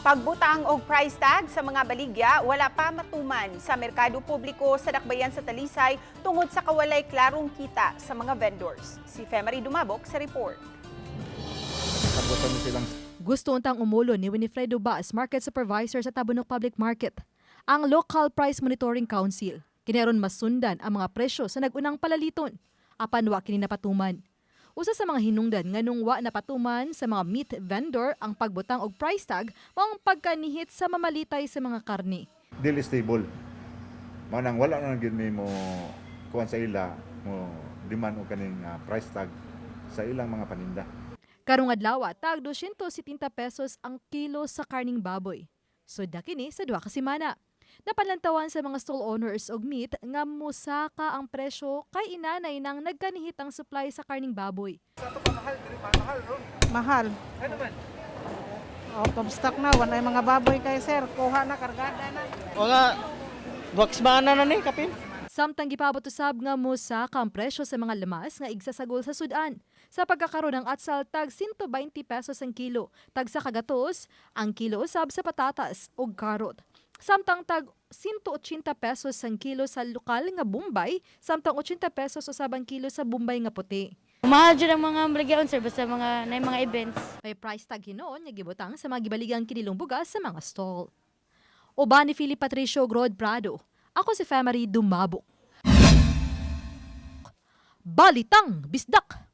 Pagbutang og price tag sa mga baligya wala pa matuman sa merkado publiko sa Dakbayan sa Talisay tungod sa kawalay klarong kita sa mga vendors. Si Femery Dumabok sa report. Sabutan mo silang Gusto untang umulo ni Winifredo Baas, market supervisor sa Tabunok Public Market, ang Local Price Monitoring Council. Kini aron masundan ang mga presyo sa nag-unang palaliton. Apan wa kini napatuman. Usa sa mga hinungdan nganong wa napatuman sa mga meat vendor ang pagbutang og price tag mao ang pagkanihit sa mamalitay sa mga karne. Dili stable. Mao nang wala na gyud mi mo kuan sa ila mo demand og kaning price tag sa ilang mga paninda. Karong adlaw, tag 270 pesos ang kilo sa karning baboy. Sud na kini sa 2 ka semana. Napanlantawan sa mga stall owners og meat nga musaka ang presyo kay inanay nang nagkanihit ang supply sa karning baboy. Mahal. Ano man? Out of stock na, wala mga baboy kay sir. Kuha na, kargada na. Mga wax mana na ni kapin. Samtang gipabot usab nga mosaka ang presyo sa mga lamas nga igsasagol sa sudan. Sa pagkakaroon ng atsal, tag 120 pesos ang kilo, tag sa kagatos ang kilo usab sa patatas ug karot. Samtang tag 180 pesos ang kilo sa lokal nga Bombay, samtang 80 pesos usab ang kilo sa Bombay nga puti. Mahal jud ang mga baligyaon, sir, basta mga na mga events. May price tag hinuon nga gibutang sa mga gibaligang kinilong bugas sa mga stall. Uban ni Philip Patricio Grod Prado. Ako si Femery Dumabok. Balitang Bisdak!